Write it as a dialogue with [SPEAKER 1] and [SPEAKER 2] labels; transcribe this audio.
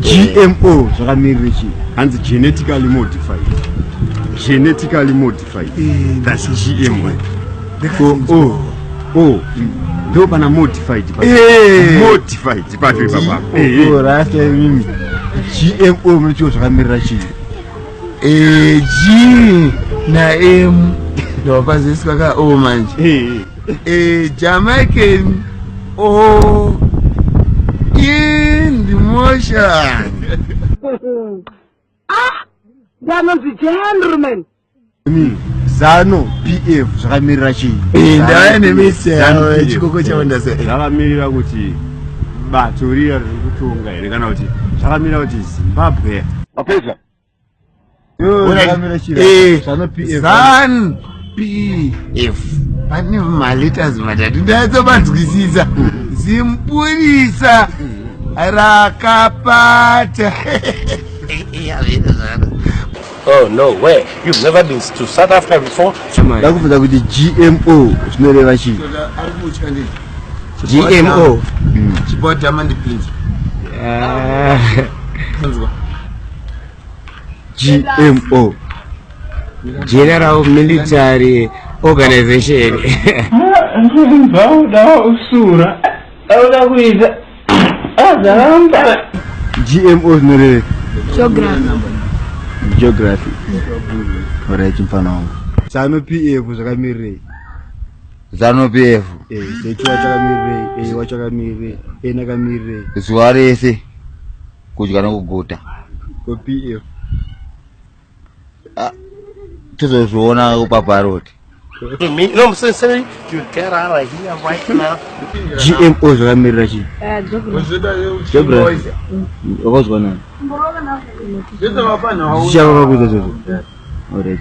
[SPEAKER 1] GMO zvakamirira chii?
[SPEAKER 2] Hanzi genetically modified. Genetically modified. That's GMO. Ko O O ndo pana modified pa. Modified pacho ipapa.
[SPEAKER 1] O rasta imimi. GMO munotiwo zvakamirira chii?
[SPEAKER 3] G na M ndopaziswa ka O manje. Jamaican O in the motion.
[SPEAKER 4] Ndanonzi gentleman.
[SPEAKER 1] ZANU PF zvakamirira chii?
[SPEAKER 3] Ndauya nemisi
[SPEAKER 2] ZANU PF.
[SPEAKER 3] chikoko chaonda se.
[SPEAKER 2] Zvakamirira kuti bato riya riri kutonga here kana kuti zvakamirira kuti Zimbabwe?
[SPEAKER 5] Wapedza?
[SPEAKER 1] Zvakamirira chii? ZANU PF.
[SPEAKER 3] ZAN PF pane maletters matatu ndatsomanzwisisa. Zimpurisa rakapata.
[SPEAKER 6] Oh, no way. You've never been to South Africa before?
[SPEAKER 1] Ndakubvunza kuti GMO zvinoreva chii?
[SPEAKER 3] GMO chipota mandipinza.
[SPEAKER 1] GMO.
[SPEAKER 7] General Military Organization.
[SPEAKER 8] Vauda usura auda kuita azaramba.
[SPEAKER 1] GMO zvinoreva
[SPEAKER 9] Geography.
[SPEAKER 1] Geography. Alright, mfana wangu. ZANU PF zvakamirirei?
[SPEAKER 5] ZANU PF.
[SPEAKER 1] Zeti wachakamirirei? Wachakamirirei? N akamirirei?
[SPEAKER 5] Zuva rese kudya nokuguta.
[SPEAKER 1] Ko PF?
[SPEAKER 5] Tozozviona paparoti.
[SPEAKER 6] Me? No, I'm saying, saying, you get out of here right now.
[SPEAKER 1] GMO zvakamirira chii?
[SPEAKER 9] Geography.
[SPEAKER 1] Geography. Wakazwa nani? Zvichava vakuita izvozvo. Alright.